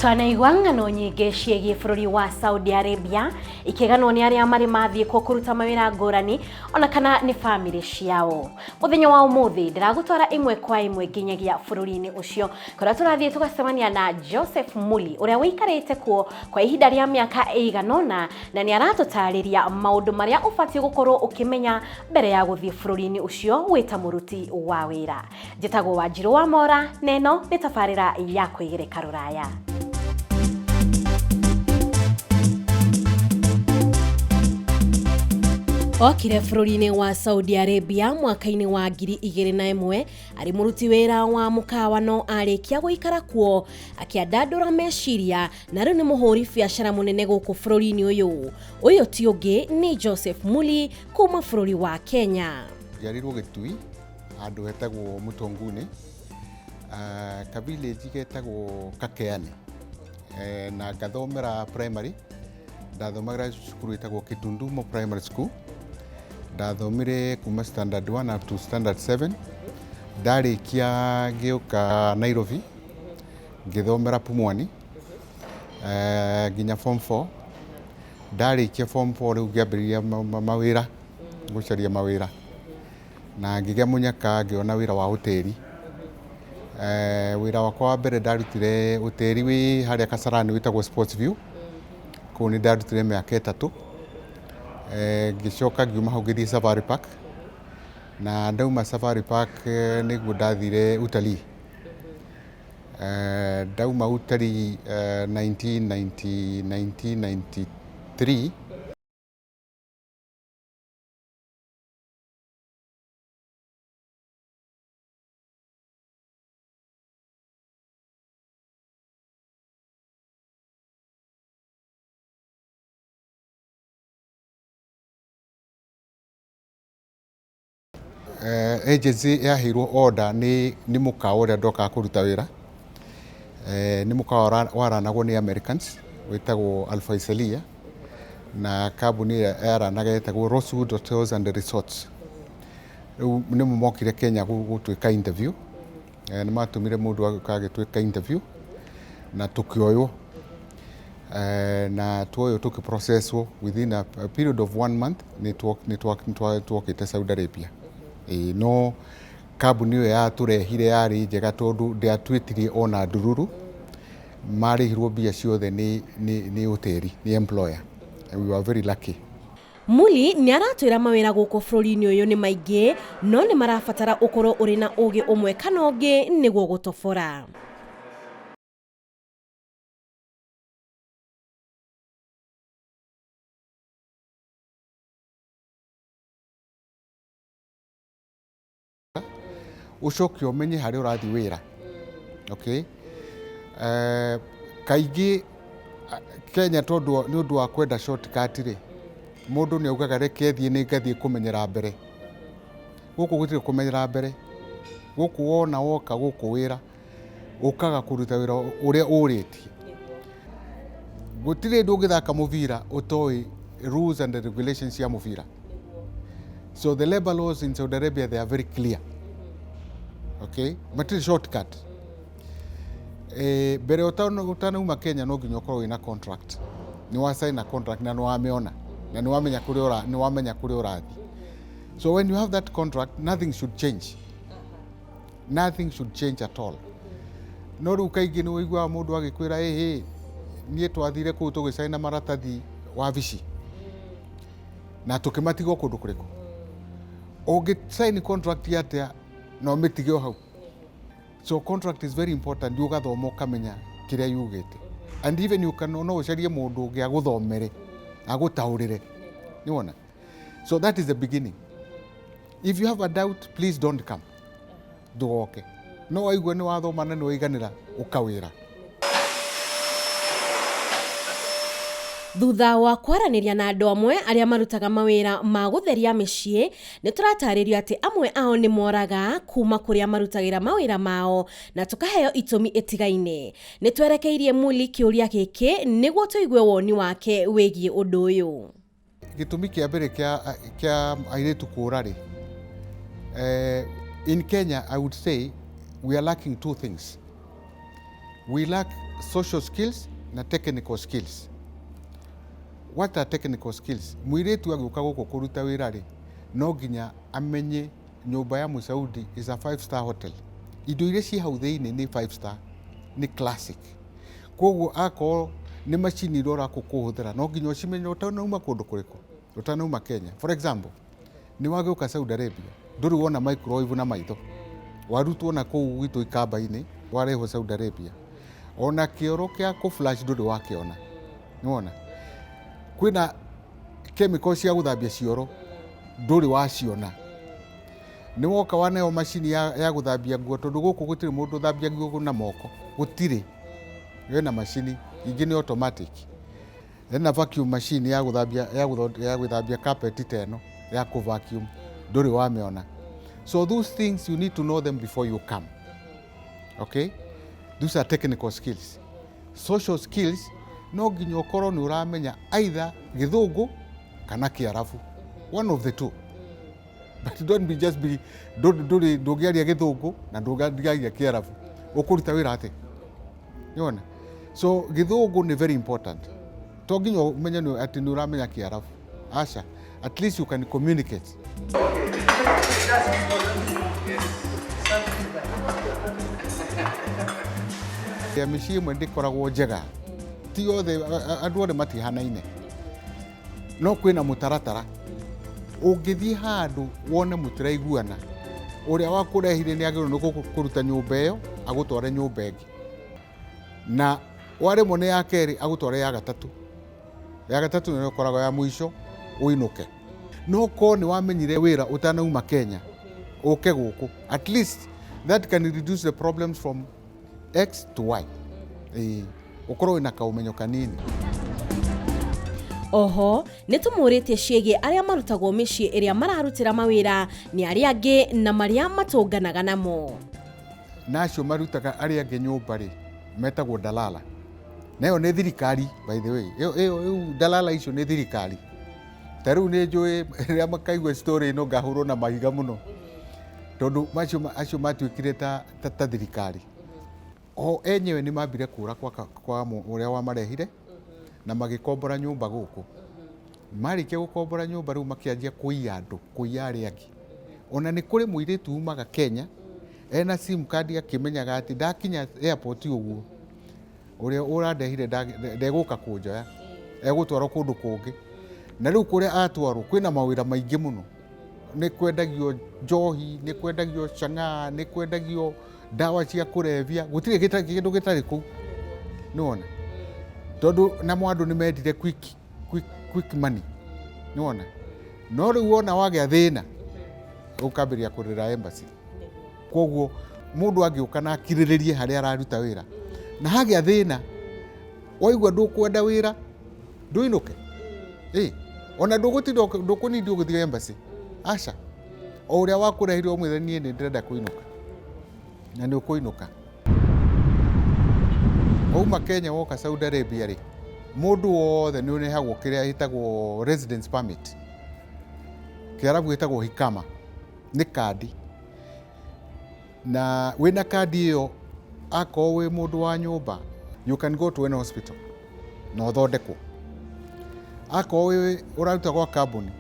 Twanaigua ng'ano nyingĩ ciĩgiĩ bũrũri wa Saudi Arabia ikĩganwo nĩ arĩa marĩ mathiĩ kuo kũruta mawĩra ngũrani ona kana nĩ bamĩrĩ ciao. Mũthenya wa ũmũthĩ ndĩragũtwara ĩmwe kwa ĩmwe nginyagia bũrũri-inĩ ũcio kũrĩa tũrathiĩ tũgacemania na Joseph Muli ũrĩa ũikarĩte kuo kwa ihinda rĩa mĩaka ĩigana ũna na nĩ aratũtarĩria maũndũ marĩa ũbatiĩ gũkorwo ũkĩmenya mbere ya gũthiĩ bũrũri-inĩ ũcio wĩ ta mũruti wa wĩra. Njĩtagwo Wanjirũ wa Mora na ĩno nĩ tabarĩra ya kwĩgereka rũraya. Okire bũrũri-inĩ wa Saudi Arabia mwaka-inĩ wa 2001 arĩ mũruti wĩra wa mũkawa no arĩkia gũikara kuo akĩandandũra meciria na rĩu nĩ mũhũri biacara mũnene gũkũ bũrũri-inĩ ũyũ. Ũyũ ti ũngĩ nĩ Joseph Muli kuma bũrũri wa Kenya. Njiarĩirwo Gĩtui handũ hetagwo Mũtonguni, ka village getagwo Kakeani, na ngathomera primary, ndathomagĩra cukuru ĩtagwo Kĩtundumo Primary School. Ndathomire kuma standard 1 up to standard 7. Ndarĩkia ngĩũka Nairobi ngĩthomera Pumwani nginya form 4. Ndarĩkia form 4 rĩu ngĩambĩrĩria mawĩra, gũcaria mawĩra na ngĩgĩa mũnyaka ngĩona wĩra wa ũtĩri. Wĩra wakwa wa mbere ndarutire ũtĩri wĩ harĩa Kasarani wĩtagwo Sports View. Kũu nĩ ndarutire mĩaka 3. Ngĩcoka ngiuma hau ngĩthiĩ Safari Park na ndauma Safari Park nĩguo ndathire utalii. Ndauma utalii 1993. Agency yaheirwo order nĩ mũkawa ũrĩa ndokaga kũruta wĩra. Nĩ mũkawa waranagwo nĩ Americans wĩtagwo Al Faisalia na kambuni ĩrĩa yaranaga yetagwo Rosewood Hotels and Resorts. Rĩu nĩmo mokire Kenya gũtwĩka interview. Nĩ matũmire mũndũ agĩũka agĩtwĩka interview na tũkĩoywo, na tuoywo tũkĩ process wo within a period of one month nĩ twokĩte Saudi Arabia. Ĩĩ no kambuni ĩyo yatũrehire yarĩ njega tondũ ndĩatwĩtirie ona ndururu, marĩhirwo mbia ciothe nĩ ũtĩri, nĩ employer. We were very lucky. Muli nĩ aratwĩra mawĩra gũkũ bũrũri-inĩ ũyũ nĩ maingĩ no nĩ marabatara ũkorwo ũrĩ na ũgĩ ũmwe kana ũngĩ nĩguo gũtobora. Ũcoke ũmenye harĩa ũrathiĩ wĩra. Okay? Kaingĩ Kenya tondũ nĩ ũndũ wa kwenda shortcut rĩ, mũndũ nĩ augaga reke thiĩ nĩ ngathiĩ kũmenyera mbere. Gũkũ gũtirĩ kũmenyera mbere. Gũkũ wona woka gũkũ wĩra, ũkaga kũruta wĩra ũrĩa ũrĩtie. Gũtirĩ hĩndĩ ũngĩthaka mũbira ũtoĩ rules and regulations cia mũbira. So the labor laws in Saudi Arabia, they are very clear. Okay? Matirĩ shortcut. Mbere ũtanauma Kenya no nginya ũkorwo wĩna contract. Nĩ wa sign a contract na nĩ wamĩona na nĩ wamenya kũrĩa ũra, nĩ wamenya kũrĩa ũrathiĩ. So when you have that contract, nothing should change. Nothing should change at all. No rĩu kaingĩ nĩ ũiguaga mũndũ agĩkwĩra ĩhĩ, niĩ twathire kũu tũgĩcaina maratathi wabici na tũkĩmatiga o kũndũ kũrĩkũ. Ũngĩ sign contract atĩa na ũmĩtige o hau? So contract is very important, ũgathoma ũkamenya kĩrĩa yugĩte. And even you can, no ũcarie mũndũ ũngĩ agũthomere, agũtaũrĩre. Nĩwona? So that is the beginning. If you have a doubt, please don't come. Ndũgoke. No waigua nĩ wathoma na nĩ waiganĩra, ũka wĩra. Thutha wa kwaranĩria na andũ amwe arĩa marutaga mawĩra ma gũtheria mĩciĩ, nĩ tũratarĩrio atĩ amwe ao nĩ moraga kuma kũrĩa marutagĩra mawĩra mao na tũkaheo itũmi itigaine. Nĩ twerekeirie Muli kĩũria gĩkĩ nĩguo tũigue woni wake wĩgiĩ ũndũ ũyũ. Gĩtũmi kĩa mbere kĩa airĩtu kũra rĩ, in Kenya I would say we are lacking two things. We lack social skills na technical skills. What are technical skills? Mũirĩtu agĩũka gũkũ kũruta wĩra rĩ, no nginya amenye nyũmba ya Mũsaudi is a 5 star hotel. Indo iria ciĩ hau thĩinĩ nĩ 5 star, nĩ classic. Koguo akorwo nĩ macini iria ũraka kũhũthĩra, no nginya ũcimenye ũtanauma kũndũ kũrĩkũ, ũtanauma Kenya. For example, nĩ wagĩũka Saudi Arabia, ndũrĩ wona microwave na maitho, warutwo na kũu gwitũ ikamba-inĩ, warehwo Saudi Arabia, ona kĩoro kĩa kũ flash ndũrĩ wakĩona. Nĩwona kwĩna chemical cia gũthambia cioro, ndũrĩ waciona. Nĩ woka waneo macini ya gũthambia nguo, tondũ gũkũ gũtirĩ mũndũ ũthambia nguo na moko, gũtirĩ. Wĩna macini ingĩ nĩ automatic, ena vacuum machine ya gũthambia, ya gũthambia carpet ta ĩno ya kũ vacuum, ndũrĩ wamĩona. So those things you need to know them before you come, okay? Those are technical skills. Social skills, no nginya ũkorwo nĩ ũramenya either Gĩthũngũ kana Kĩarabu, one of the two, but don't be just be ndũrĩ ndũngĩaria Gĩthũngũ na ndũngĩaria Kĩarabu, ũkũruta wĩra atĩ nĩwona? So Gĩthũngũ nĩ very important. To nginya ũmenye atĩ nĩ ũramenya Kĩarabu, aca, at least you can communicate. Ya mĩciĩ ĩmwe ndĩkoragwo njega, ti othe, andũ othe matihanaine, no kwĩna mũtaratara. Ũngĩthiĩ handũ wone mũtiraiguana, ũrĩa wakũrehire nĩ agĩrĩirwo nĩ kũruta nyũmba ĩyo agũtware nyũmba ĩngĩ, na waremwo nĩ ya kerĩ, agũtware ya gatatũ. Ya gatatũ nĩyo ĩkoragwo ya mũico, ũinũke. No korwo nĩ wamenyire wĩra ũtanauma Kenya ũke gũkũ, at least that can reduce the problems from X to Y. Ĩĩ, ũkorwo wĩna kaũmenyo kanini. Oho nĩ tũmũrĩtie ciĩgiĩ arĩa marutagwo mĩciĩ ĩrĩa mararutĩra mawĩra nĩ arĩa angĩ na marĩa matũnganaga namo. Na acio marutaga arĩa angĩ nyũmba rĩ, metagwo dalala, na ĩyo nĩ thirikari, by the way. Ĩyo rĩu dalala icio nĩ thirikari. Ta rĩu nĩ njũĩ rĩrĩa makaigua story ĩno ngahũrwo na mahiga mũno, tondũ macio acio matuĩkire ta thirikari o enyewe. Nĩ mambire kũra kwa ũrĩa wamarehire na magĩkombora nyũmba gũkũ. Marĩkia gũkombora nyũmba, rĩu makĩanjia kũiya andũ, kũiya arĩa angĩ. Ona nĩ kũrĩ mũirĩtu umaga Kenya ena SIM card, akĩmenyaga atĩ ndakinya airport ũguo, ũrĩa ũrandehire ndegũka kũnjoya, egũtwarwo kũndũ kũngĩ. Na rĩu kũrĩa atwarwo kwĩna mawĩra maingĩ mũno: nĩ kwendagio njohi, nĩ kwendagio chang'aa, nĩ kwendagio ndawa cia kũrebia, gũtirĩ kĩndũ gĩtarĩ kũu. Nĩwona, tondũ namo andũ nĩ mendire quick, quick, quick money. Nĩwona, no rĩu wona wagĩa thĩna, ũkambĩrĩria kũrĩra embassy. Koguo mũndũ angĩũka na akirĩrĩrie harĩa araruta wĩra, na hagĩa thĩna, waigua ndũkwenda wĩra, ndũinũke. Ĩ ona ndũgũtinda ndũkũnindi ũgĩthiĩ embassy, aca. O ũrĩa wakũrehire ũmwĩre, "Niĩ nĩ ndĩrenda kũinũka," na nĩ ũkũinũka. Wauma Kenya woka Saudi Arabia rĩ, mũndũ wothe nĩ ũrehagwo kĩrĩa ĩtagwo residence permit, Kĩarabu ĩtagwo hikama, nĩ kandi. Na wĩna kandi ĩyo, akorwo wĩ mũndũ wa nyũmba, you can go to any hospital na ũthondekwo. Akorwo wĩ ũraruta gwa kambuni,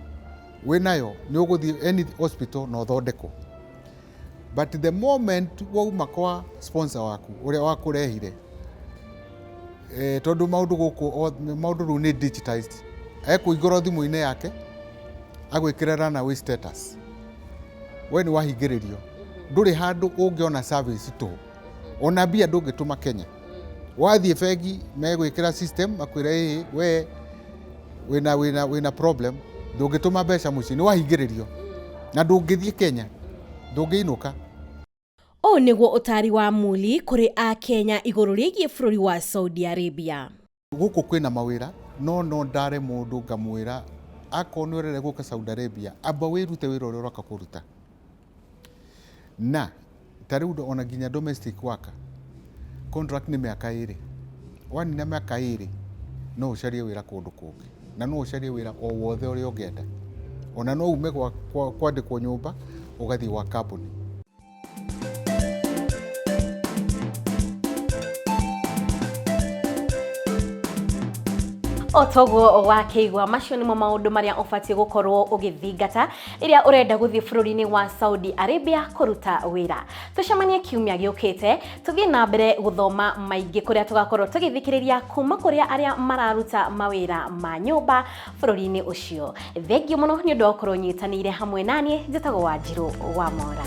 wĩnayo nĩ ũgũthiĩ any hospital na ũthondekwo. But the moment wauma kwa sponsor waku ũrĩa wakũrehire, tondũ maũndũ gũkũ maũndũ rĩu nĩ digitized, ekũingũra thimũ-inĩ yake agwĩkĩre runaway status, we nĩ wahingĩrĩrio, ndũrĩ handũ ũngĩona service tũhũ. Ona mbia ndũngĩtũma Kenya. Wathiĩ bengi, megwĩkĩra system makwĩre, "Ĩĩ, we wĩna problem, ndũngĩtũma mbeca mũciĩ, nĩ wahingĩrĩrio na ndũngĩthiĩ Kenya, ndũngĩinũka." Ũũ nĩguo ũtaari wa Muli kũrĩ Akenya igũrũ rĩgiĩ bũrũri wa Saudi Arabia. Gũkũ kwĩna mawĩra, no ndare mũndũ ngamwĩra, akorwo nĩ ũrenda gũka Saudi Arabia, amba wĩrute wĩra ũrĩa ũroka kũruta. Na ta rĩu ona nginya domestic worker contract nĩ mĩaka 2. Wanina mĩaka 2, no ũcarie wĩra kũndũ kũngĩ, na no ũcarie wĩra o wothe ũrĩa ũngĩenda. Ona no ume kwandĩkwo nyũmba ũgathiĩ gwa kambuni. O toguo wakĩigua, macio nĩmo maũndũ marĩa ũbatiĩ gũkorwo ũgĩthingata rĩrĩa ũrenda gũthiĩ bũrũri-inĩ wa Saudi Arabia kũruta wĩra. Tũcemanie kiumia gĩũkĩte tũthiĩ na mbere gũthoma maingĩ, kũrĩa tũgakorwo tũgĩthikĩrĩria kuma kũrĩa arĩa mararuta mawĩra ma nyũmba bũrũri-inĩ ũcio. Thengiũ mũno nĩ ũndũ wa gũkorwo ũnyitanĩire hamwe naniĩ. Njĩtagwo Wanjirũ wa Mora.